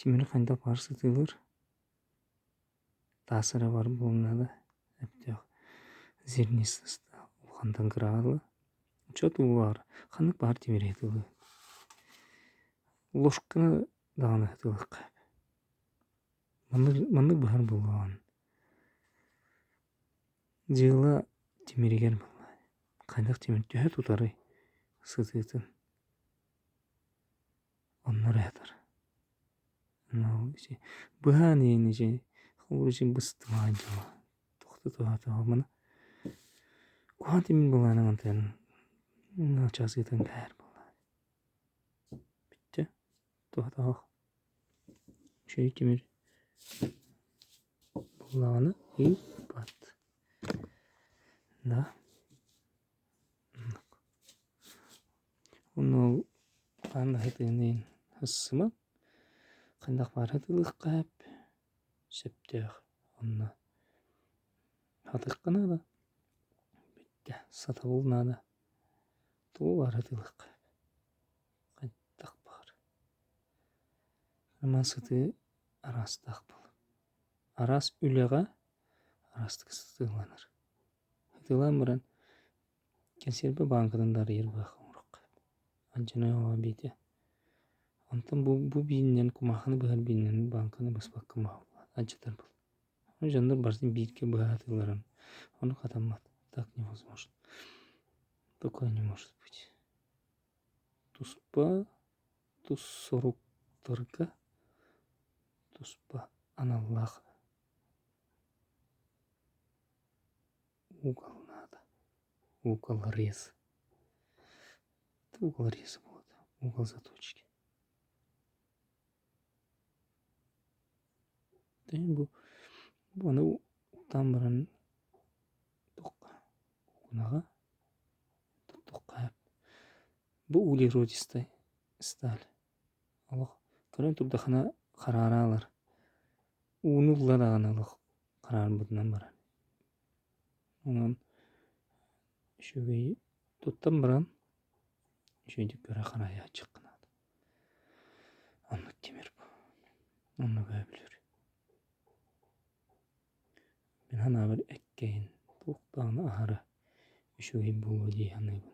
Тимири хайдах баар сытыылыыр, таас эрэ баар буолуон наада, эптэх зернистостаах улахантан кыраҕа дылы. Чот уу баар, ханнык баар тимири сытыылыы. Ложканы даҕаны сытыылыахха сөп. Маннык, маннык быһар буоллаҕына дьыала тимиригэр буолла. Хайдах тимир төһө тутарый сытыытын Онно эрэ сытар. Быһаан иһин ити быстымаан дьоно тохтотоотоҕо маны куһаҕан тимир былаана мантан чаас ыытан кээһэр буолла. Бүттэ туһатоох үчүгэй тимир буоллаҕына ыыппат. Да Онно ол хаан аһытыыныын сыссыма, хайдах баар сытыылыахха сөп, сөптөөх онно сатыахха наада, бүттэ, сатабыл наада, тугу баар сытыылыахха сөп, хайдах баҕар. Роман сытыы араастаах буолар, араас үлэҕэ араастык сытыыланар. Сытыылаан баран Кэнсиэрбэ бааҥкатын да арыйар быһах оҥоруохха сөп. Алдьанай оҕо биитэ. Онтон бу, бу биининэн кумаахыны быһар биининэн бааҥканы быспакка алдьатар буолла. Ону дьоннор барытын бииргэ быһа сатыылларын ону хатаммат. Так невозможно. Такое не может быть. Туспа тус соруктарга туспа аналлаах Угол надо. Угол рез. Это угол реза будет. Угол заточки. Бу бу аны уктаан баран туохха кукунаҕа туттуохха бу углеродистай сталь олох көрөн турдахына хараара ылар ууну ылла даҕаны олох хараарбытынан барар Онон үчүгэй туттан баран үчүгэйдик көрө харайааччыкка наада. Оннук тимир бу. Оннук өйөбүлүр. Мин санаабар эккэйин туох даҕаны аһара үчүгэй буолуо дии саныыбын.